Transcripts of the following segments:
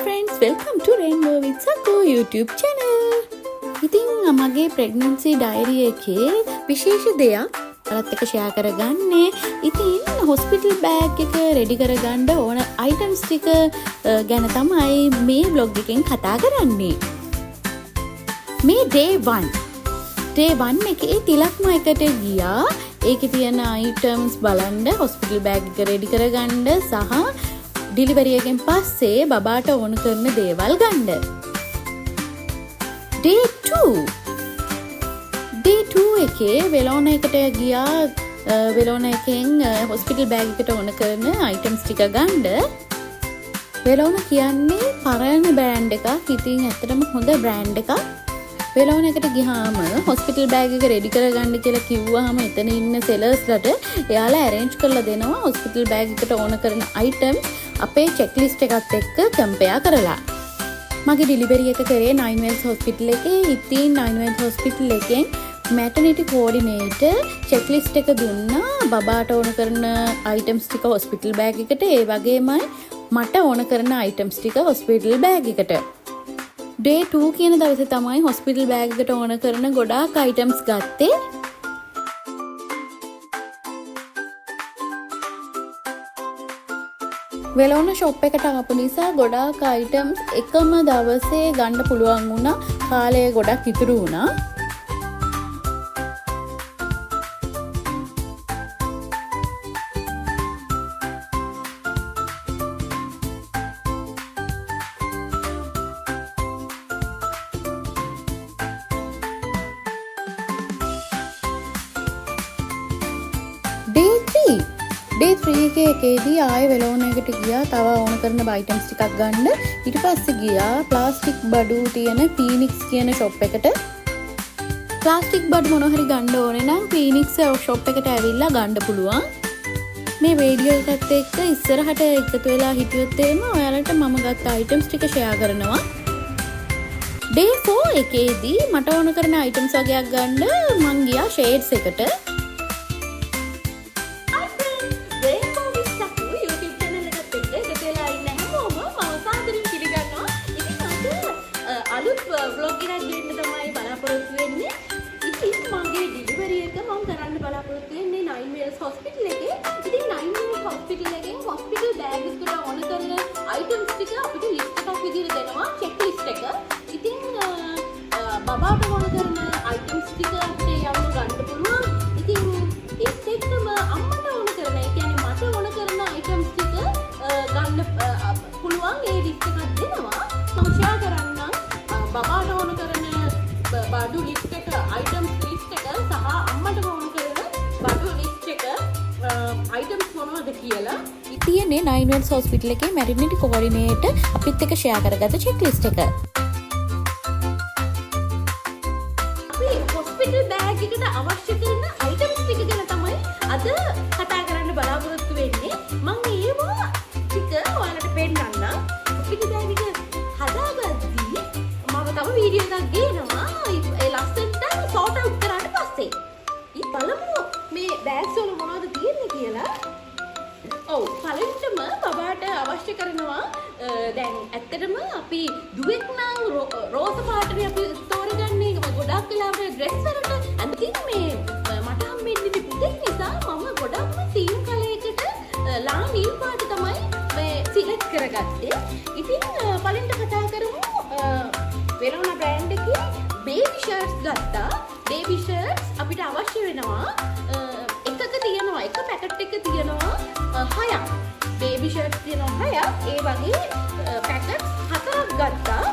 Friends, welcome to Rainbow with Saku YouTube channel. ඉතින් මගේ pregnancy diary එකේ විශේෂ දෙයක් ඔයාලත් එක්ක ෂෙයා කරගන්නේ. ඉතින් හොස්පිටල් බෑග් එක රෙඩි කරගන්න ඕන අයිටම්ස් ටික ගැන තමයි මේ ව්ලොග් එකෙන් කතා කරන්නේ. මේ ඩේ 1. ඩේ 1 එකේ තිලක්ම එකට ගියා. ඒකේ තියෙන අයිටම්ස් බලන්න, හොස්පිටල් බෑග් එක රෙඩි කරගන්න සහ ඩිලිවරි එකෙන් පස්සේ බබාට ඕන කරන දේවල් ගන්න. ඩේ 2. ඩේ 2 එකේ වෙලෝන එකට ගියා. වෙලෝන එකෙන් හොස්පිටල් බෑග් එකට ඕන කරන අයිටම්ස් ටික ගන්න. වෙලෝන කියන්නේ පරණ බ්‍රෑන්ඩ් එකක්. ඉතින් ඇත්තටම හොඳ බ්‍රෑන්ඩ් එකක්. වෙලෝන එකට ගිහාම හොස්පිටල් බෑග් එක රෙඩි කරගන්න කියලා කිව්වහම එතන ඉන්න සෙලර්ස්ලට එයාලා ඇරේන්ජ් කරලා දෙනවා හොස්පිටල් බෑග් එකට ඕන කරන අයිටම්ස් අපේ චෙක් ලිස්ට් එකත් එක්ක කම්පෙයාර් කරලා. මගේ ඩිලිවරි එක කරේ නයින් වෙල්ස් හොස්පිටල් එකේ. ඉතින් නයින් වෙල්ස් හොස්පිටල් එකෙන් මැටර්නිටි කෝඩිනේටර් චෙක් ලිස්ට් එක දුන්නා බබාට ඕන කරන අයිටම්ස් ටික හොස්පිටල් බෑග් එකට, ඒ වගේමයි මට ඕන කරන අයිටම්ස් ටික හොස්පිටල් බෑග් එකට. ඩේ 2 කියන දවසේ තමයි හොස්පිටල් බෑග් එකට ඕන කරන ගොඩාක් අයිටම්ස් ගත්තේ. වෙලෝන ෂොප් එකට ආපු නිසා ගොඩාක් අයිටම්ස් එකම දවසේ ගන්න පුළුවන් වුණා. කාලය ගොඩක් ඉතුරු වුණා. ඩේ 3. ඩේ 3 එකේදී ආයෙ වෙලෝන එකට ගියා තව ඕන කරන අයිටම්ස් ටිකක් ගන්න. ඊට පස්සේ ගියා ප්ලාස්ටික් බඩු තියෙන ෆීනික්ස් කියන ෂොප් එකට. ප්ලාස්ටික් බඩු මොන හරි ගන්න ඕනේ නම් ෆීනික්ස් ෂොප් එකට ඇවිල්ලා ගන්න පුළුවන්. මේ වීඩියෝ එකත් එක්ක ඉස්සරහට එකතු වෙලා හිටියොත් එහෙම ඔයාලට මම ගත්ත අයිටම්ස් ටික ෂෙයා කරනවා. ඩේ 4 එකේදී මට ඕන කරන අයිටම්ස් වගයක් ගන්න මං ගියා ෂේඩ්ස් එකට. Hi friends, Rainbow with Saku YouTube channel එකත් එක්ක එකතු වෙලා ඉන්න හැමෝම මම සාදරයෙන් පිළිගන්නවා. ඉතින් අද අලුත් vlog එකක් ගේන්න තමයි බලාපොරොත්තු වෙන්නේ. ඉතින් මගේ ඩිලිවරි එක මම කරන්න බලාපොරොත්තු වෙන්නේ Nine Wells Hospital එකේ. ඉතින් Nine Wells Hospital එකෙන් hospital bag එකට ඕන කරන items ටික අපිට list එකක් විදිහට දෙනවා, check list එක. ඉතින් අ, අ, බබාට ඕන කරන items ටික අපිට යවන්න ගන්න පුළුවන්. ඉතින් ඒත් එක්කම අම්මට ඕන කරන, ඒ කියන්නේ මට ඕන කරන අයිටම්ස් ටික ගන්න පුළුවන් ඒ ලිස්ට් එකක් දෙනවා. මම ෂෙයා කරන්නම් බබාට ඕන කරන බඩු ලිස්ට් එක, අයිටම්ස් ලිස්ට් එක සහ අම්මට ඕන කරන බඩු ලිස්ට් එක, අයිටම්ස් මොනවද කියලා. තියෙන්නේ නයින් වෙල්ස් හොස්පිටල් එකේ මැටර්නිටි කෝඩිනේටර් අපිත් එක්ක ෂෙයා කරගත්ත චෙක් ලිස්ට් එක. අපි හොස්පිටල් බෑග් එකට අවශ්‍ය කරන අයිටම්ස් ටික ගැන තමයි අද කතා කරන්න බලාපොරොත්තු වෙන්නේ. මං ඒවා ටික ඔයාලට පෙන්නන්නම්. හොස්පිටල් බෑග් එක හදාගද්දී මම තව වීඩියෝ එකක් ගේනවා. ඒ ලස්සනට සෝට් අවුට් කරාට පස්සේ. ඉතින් බලමු මේ බෑග්ස් වල මොනවද තියෙන්නේ කියලා. ඔව්, පළවෙනිටම බබාට අවශ්‍ය කරනවා දැන් ඇත්තටම අපි දුවෙක් නම් රෝස පාටනේ අපි තෝරගන්නේ ගොඩාක් වෙලාවට ඩ්‍රෙස් වලට. ඉතින් මේ මට හම්බෙන්නේ පුතෙක් නිසා මම ගොඩක්ම තීම් කලර් එකට ලා නිල් පාට තමයි මේ සිලෙක්ට් කරගත්තේ. ඉතින් පළවෙනිට කතා කරමු වෙලෝනා බ්‍රෑන්ඩ් එකේ බේබි ෂර්ට්ස් ගත්තා. බේබි ෂර්ට්ස් අපිට අවශ්‍ය වෙනවා. එකක තියෙනවා, එක පැකට් එක තියෙනවා හයක්. බේබි ෂර්ට්ස් තියෙනවා හයක්. ඒ වගේ පැකට්ස් හතරක් ගත්තා.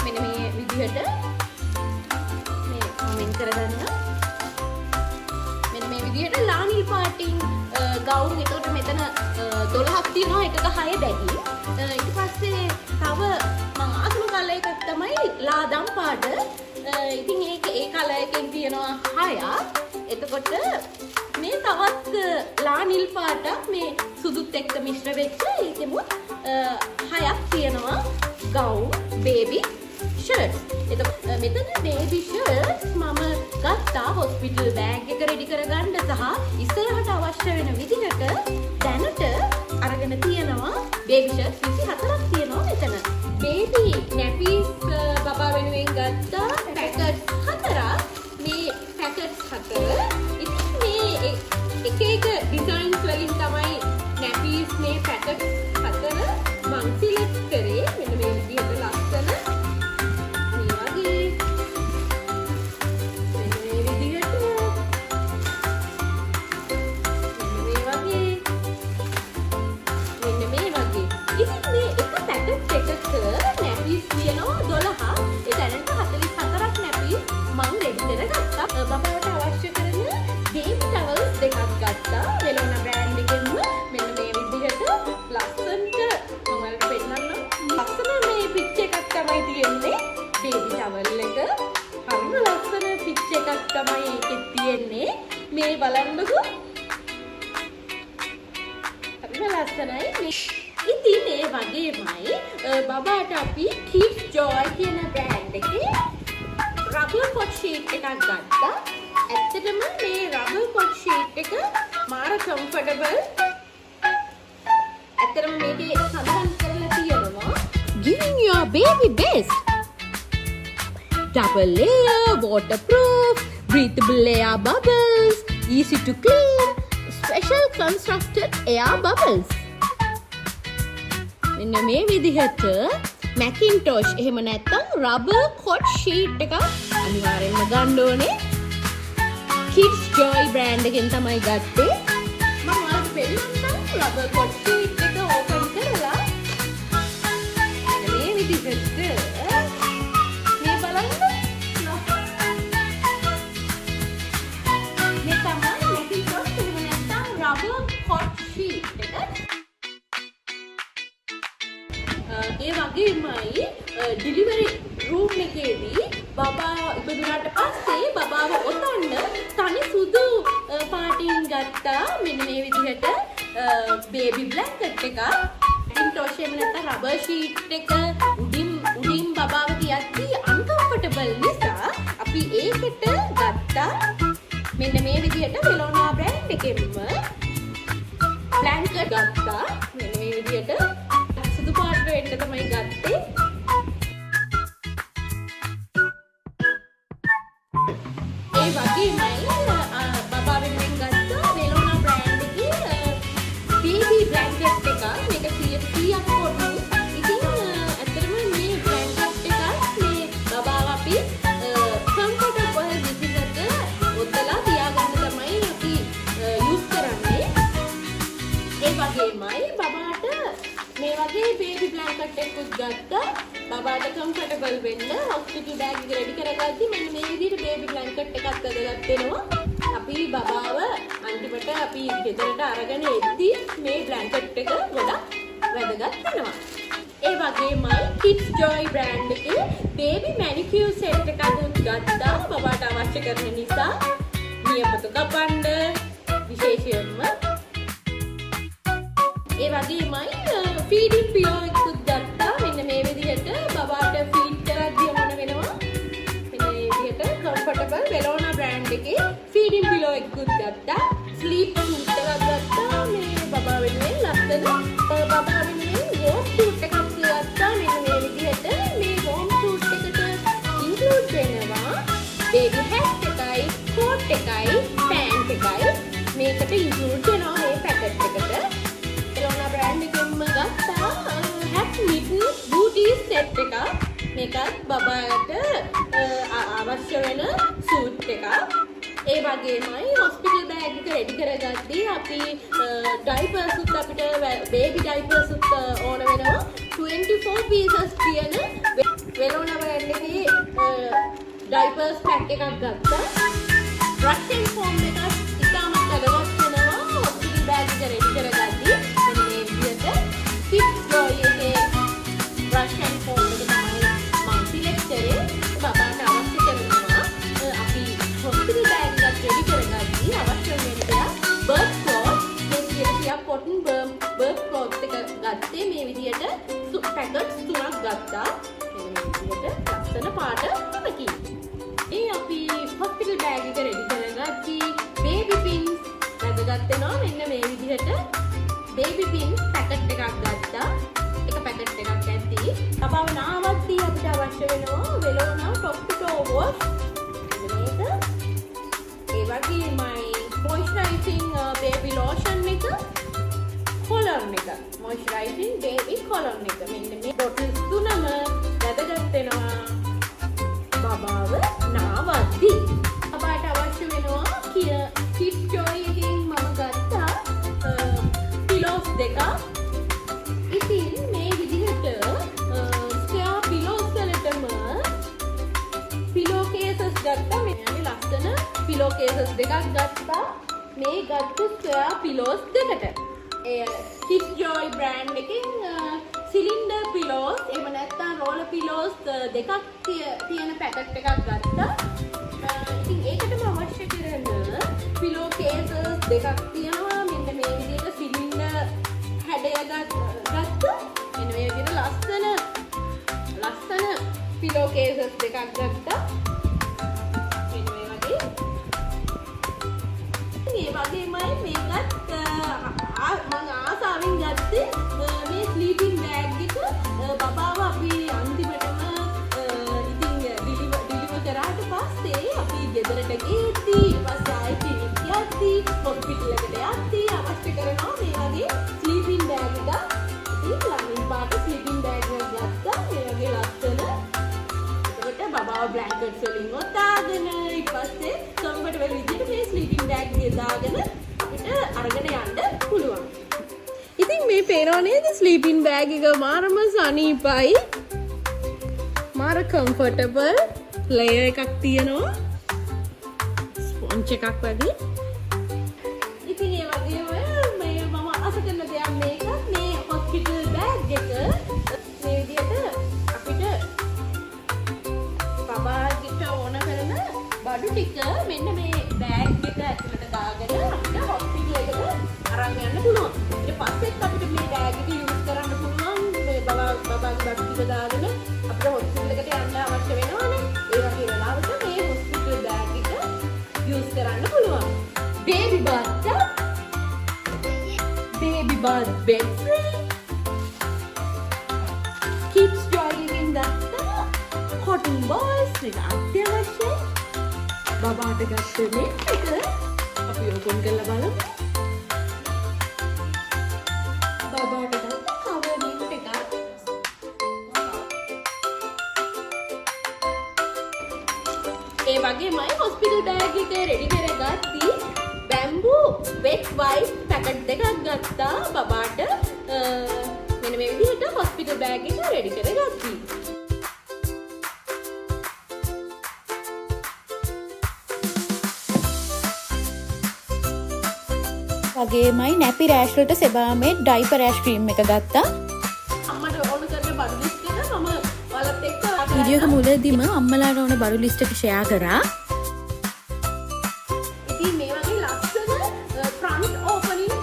මෙන්න මේ විදිහට මේ මම වෙන් කරගන්න. මෙන්න මේ විදිහට ලා නිල් පාටින් ගවුම්. එතකොට මෙතන 12ක් තියෙනවා එකක 6 බැගින්. ඊට පස්සේ තව මං ආසම කලර් එකක් තමයි ලා දම් පාට. ඉතින් ඒක ඒ කලර් එකෙන් තියෙනවා හයක්. එතකොට මේ තවත් ලා නිල් පාටක් මේ සුදුත් එක්ක මිශ්‍ර වෙච්ච ඒකෙමුත් හයක් තියෙනවා ගවුම් බේබි ෂර්ට්ස්. එතකොට මෙතන බේබි ෂර්ට්ස් මම ගත්තා හොස්පිටල් බෑග් එක රෙඩි කරගන්න සහ ඉස්සරහට අවශ්‍ය වෙන විදිහට දැනට අරගෙන තියෙනවා. බේබි ෂර්ට්ස් 24ක් තියෙනවා මෙතන. බේබි නැපීස් බබා වෙනුවෙන් ගත්තා පැකට් හතරක්. මේ පැකට්ස් හතර ඉතින් මේ එක එක ඩිසයින්ස් වලින් තමයි නැපීස් මේ පැකට්ස් හතර මං සිලෙක්ට් කරේ. මෙන්න මේ විදිහට ලස්සන, මේ වගේ, මෙන්න මේ විදිහට, මෙන්න මේ වගේ, මෙන්න මේ වගේ. ඉතින් මේ එක පැකට් එකක නැපීස් තියෙනවා 12ක්. ඒ දැනට 44ක් නැපීස් මං රෙඩි කරගත්තා. බබාට අවශ්‍ය කරන බේබි ටවල්ස් දෙකක් ගත්තා. වෙලෝනා බ්‍රෑන්ඩ් එකෙන්ම. මෙන්න මේ විදිහට ලස්සනට මම ඔයාලට පෙන්නන්නම්. ලස්සන මේ පික්චර් එකක් තමයි තියෙන්නේ. බේබි ටවල් එක හරිම ලස්සන පික්චර් එකක් තමයි ඒකෙත් තියෙන්නේ. මේ බලන්නකෝ. හරිම ලස්සනයි මේ. ඉතින් ඒ වගේමයි බබාට අපි Kids Joy කියන බ්‍රෑන්ඩ් එකේ රබර් කොට් ෂීට් එකක් ගත්තා. ඇත්තටම මේ රබර් කොට් ෂීට් එක මාර කම්ෆර්ටබල්. ඇත්තටම මේකේ සඳහන් කරලා තියෙනවා "Giving your baby best. Double layer, waterproof, breathable air bubbles, easy to clean, special constructed air bubbles." මෙන්න මේ විදිහට මැකින්ටෝෂ් එහෙම නැත්නම් රබර් කොට් ෂීට් එකක් අනිවාර්යෙන්ම ගන්න ඕනේ. Kids Joy brand එකෙන් තමයි ගත්තේ. මම ඔයාලට පෙන්නන්නම් රබර් කොට් ෂීට් එක ඕපන් කරලා. මෙන්න මේ විදිහට මේ බලන්න. මේ තමයි මැකින්ටෝෂ් එහෙම නැත්නම් රබර් කොට් ෂීට් එක. ඒ වගේමයි ඩිලිවරි රූම් එකේදී බබා ඉපදුනාට පස්සේ බබාව ඔතන්න තනි සුදු පාටින් ගත්තා මෙන්න මේ විදිහට බේබි බ්ලැන්කට් එකක්. මැකින්ටෝෂ් එහෙම නැත්නම් රබර් ෂීට් එක උඩින් උඩින් බබාව තියද්දී අන්කම්ෆර්ටබල් නිසා අපි ඒකට ගත්තා මෙන්න මේ විදිහට වෙලෝනා බ්‍රෑන්ඩ් එකෙන්ම බ්ලැන්කට් ගත්තා. මෙන්න මේ විදිහට සුදු පාට වෙන්න තමයි ගත්තේ. ඒ වගේමයි බබා වෙනුවෙන් ගත්තා වෙලෝනා බ්‍රෑන්ඩ් එකේ බේබි බ්ලැන්කට් එකක්. මේක 100ක් කොටන්. ඉතින් ඇත්තටම මේ බ්ලැන්කට් එකත් මේ බබාව අපි කම්ෆර්ටබල් විදිහට ඔතලා තියාගන්න තමයි අපි යූස් කරන්නේ. ඒ වගේමයි බබාට මේ වගේ බේබි බ්ලැන්කට් එකකුත් ගත්තා. බබාට කම්ෆර්ටබල් වෙන්න හොස්පිටල් බෑග් එක රෙඩි කරගද්දි මෙන්න මේ විදිහට බේබි බ්ලැන්කට් එකක් වැදගත් වෙනවා. අපි බබාව අන්තිමට අපි ගෙදරට අරගෙන එද්දි මේ බ්ලැන්කට් එක ගොඩක් වැදගත් වෙනවා. ඒ වගේමයි Kids Joy brand එකේ බේබි මැනිකියර් සෙට් එකකුත් ගත්තා බබාට අවශ්‍ය කරන නිසා, නියපොතු කපන්න විශේෂයෙන්ම. ඒ වගේමයි ෆීඩින් පිලෝ එකකුත් ගත්තා. මෙන්න මේ විදිහට බබාට ෆීඩ් කරද්දී ඕන වෙනවා. මෙන්න මේ විදිහට කම්ෆර්ටබල් වෙලෝනා බ්‍රෑන්ඩ් එකේ ෆීඩින් පිලෝ එකකුත් ගත්තා. ස්ලීප් සූට් එකක් ගත්තා මේ බබා වෙනුවෙන් ලස්සන. බබා වෙනුවෙන් වෝම් සූට් එකක් ගත්තා මෙන්න මේ විදිහට. මේ වෝම් සූට් එකට ඉන්ක්ලූඩ් වෙනවා බේබි හැට් එකයි, කෝට් එකයි, පෑන්ට් එකයි. මේකට ඉන්ක්ලූඩ් වෙනවා මේ පැකට් එකට. එලෝනා බ්‍රෑන්ඩ් එකෙන්ම ගත්තා හැට්, මිටන්, බූටිස් සෙට් එකක්. මේකත් බබාට අවශ්‍ය වෙන සූට් එකක්. ඒ වගේමයි හොස්පිටල් බෑග් එක රෙඩි කරගද්දී අපි ඩයිපර්ස් උත්, අපිට බේබි ඩයිපර්ස් උත් ඕන වෙනවා. 24 පීසස් තියෙන වෙලෝනා බ්‍රෑන්ඩ් එකේ ඩයිපර්ස් පැක් එකක් ගත්තා. බ්‍රෂ් ඇන්ඩ් කෝම් එකක් ඉතාමත් වැදගත් වෙනවා හොස්පිටල් බෑග් එක රෙඩි කරගද්දී. මෙන්න මේ විදිහට කිඩ්ස් ජොයි එකේ බ්‍රෂ් ඇන්ඩ් කෝම් එක තමයි මං සිලෙක්ට් කරේ. බබාට අවශ්‍ය කරනවා අපි හොස්පිටල් බෑග් එකක් රෙඩි කරගද්දී අවශ්‍ය වෙන දෙයක් බර්ත් ක්ලොත්. මේ 100ක් කොටන් බර්ත් ක්ලොත් එක ගත්තේ. මේ විදිහට පැකට්ස් තුනක් ගත්තා මෙන්න මේ විදිහට ලස්සන පාට තුනකින්. ඒ අපි හොස්පිටල් බෑග් එක රෙඩි කරගද්දී බේබි පින්ස් වැදගත් වෙනවා. මෙන්න මේ විදිහට බේබි පින්ස් පැකට් එකක් ගත්තා. එක පැකට් එකක් ඇති. බබා බබාව නාවද්දී අපිට අවශ්‍ය වෙනවා වෙලෝනා ටොප් ටු ටෝ වොෂ්. මේක. ඒ වගේමයි මොයිස්චරයිසිං බේබි ලෝෂන් එක, කොලොන් එක. මොයිස්චරයිසිං බේබි කොලොන් එක. මෙන්න මේ බොටල්ස් තුනම වැදගත් වෙනවා බබාව නාවද්දී. බබාට අවශ්‍ය වෙනවා කිය කිඩ්ස් ජොයි එකෙන් මම ගත්තා පිලෝස් දෙකක්. ඉතින් මේ විදිහට ස්ක්වෙයාර් පිලෝස් වලටම පිලෝ කේසස් ගත්තා. මේ යන්නේ ලස්සන පිලෝ කේසස් දෙකක් ගත්තා. මේ ගත්ත ස්ක්වෙයාර් පිලෝස් දෙකට. ඒ කිඩ්ස් ජොයි බ්‍රෑන්ඩ් එකෙන් සිලින්ඩර් පිලෝස්, එහෙම නැත්නම් රෝලර් පිලෝස් දෙකක් තියෙන පැකට් එකක් ගත්තා. ඉතින් ඒකටම අවශ්‍ය කරන පිලෝ කේසස් දෙකක් තියෙනවා. මෙන්න මේ විදිහට සිලින්ඩර් හැඩය ගත්තා. මෙන්න මේ විදිහට ලස්සන ලස්සන පිලෝ කේසස් දෙකක් ගත්තා. මෙන්න මේ වගේ. ඒ වගේමයි මේකත් මං ආසාවෙන් ගත්තේ මේ ස්ලීපින් බෑග් එක. බබාව අපි අන්තිමටම ඉතින් ඩිලිවර් ඩිලිවර් කරාට පස්සේ අපි ගෙදරට ගේද්දී, ඊට පස්සේ ආයෙ ක්ලිනික් යද්දී, හොස්පිටල් එකට යද්දී අවශ්‍ය කරනවා මේ වගේ ස්ලීපින් බෑග් එකක්. ඉතින් ළමින් පාට ස්ලීපින් බෑග් එකක් ගත්තා මේ වගේ ලස්සන. එතකොට බබාව බ්ලැන්කට්ස් වලින් ඔතාගෙන, ඊට පස්සේ කම්ෆර්ටබල් විදිහට මේ ස්ලීපින් බෑග් එක දාගෙන අපිට අරගෙන යන්න පුළුවන්. ඉතින් මේ පේනව නේද ස්ලීපින් බෑග් එක මාරම සනීපයි. මාර කම්ෆර්ටබල් ලේයර් එකක් තියෙනවා. ස්පොන්ජ් එකක් වගේ. ඉතින් ඒ වගේම මේ මම ආස කරන දෙයක් මේක, මේ හොස්පිටල් බෑග් එක. මේ විදිහට අපිට බබාට ඕන කරන බඩු ටික මෙන්න මේ බෑග් එක ඇතුළට දාගෙන අපිට හොස්පිටල් එකට අරන් යන්න පුළුවන්. ඊට පස්සෙත් අපිට මේ බෑග් එක යූස් කරන්න පුළුවන්. මේ බබාගේ බඩු ටික දාගෙන අපිට හොස්පිටල් එකට යන්න අවශ්‍ය වෙනවනේ. ඒ වගේ වෙලාවට මේ හොස්පිටල් බෑග් එක යූස් කරන්න පුළුවන්. Baby bath, baby bath bed frame, kids joy එකෙන් ගත්තා කොටන් බෝල්ස් එක අත්‍යවශ්‍යයි. බබාට ගත්ත නෙට් එක අපි ඕපන් කරලා බලමු. බබාට ගත්ත කවර් නෙට් එකක්. ඒ වගේමයි හොස්පිටල් බෑග් එක රෙඩි කරගද්දි බැම්බු වෙට් වයිප් පැකට් දෙකක් ගත්තා බබාට. මෙන්න මේ විදිහට හොස්පිටල් බෑග් එක රෙඩි කරගද්දි. වගේමයි නැපි රෑෂ් වලට සෙබාමෙඩ් ඩයිපර් රෑෂ් ක්‍රීම් එක ගත්තා. අම්මට ඕන කරන බඩු ලිස්ට් එක මම ඔයාලත් එක්ක වීඩියෝ එක මුලදීම අම්මලාට ඕන බඩු ලිස්ට් එක ෂෙයා කරා. ඉතින් මේ වගේ ලස්සන ෆ්‍රන්ට් ඕපනින්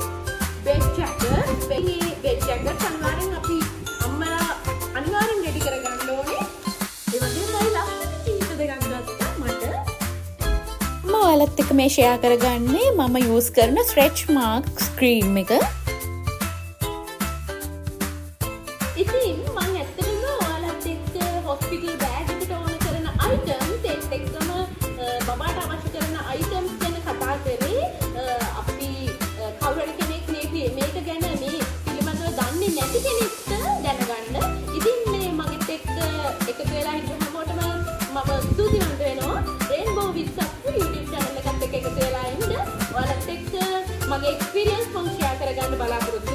බෙඩ් ජැකට්, මේ බෙඩ් ජැකට් අනිවාර්යෙන් අපි අම්මලා අනිවාර්යෙන් රෙඩි කරගන්න ඕනේ. ඒ වගේමයි ලස්සන චීත දෙකක් ගත්තා මට. මම ඔයාලත් එක්ක මේ ෂෙයා කරගන්නේ මම යූස් කරන ස්ට්‍රෙච් මාර්ක්ස් ක්‍රීම් එක. ඉතින් මං ඇත්තටම ඔයාලත් එක්ක හොස්පිටල් බෑග් එකට ඕන කරන අයිටම්ස්, ඒත් එක්කම බබාට අවශ්‍ය කරන අයිටම්ස් ගැන කතා කරේ. අපි කවුරු හරි කෙනෙක් මේක ගැන, මේ පිළිබඳව දන්නේ නැති කෙනෙක්ට දැනගන්න. ඉතින් මේ මගෙත් එක්ක එකතු වෙලා හිටපු හැමෝටම මම ස්තුතිවන්ත වෙනවා. Rainbow with Sappu YouTube channel එකත් එක්ක එකතු වෙලා ඉන්න. ඔයාලත් එක්ක මගේ එක්ස්පීරියන්ස් මම ෂෙයා කරගන්න බලාපොරොත්තු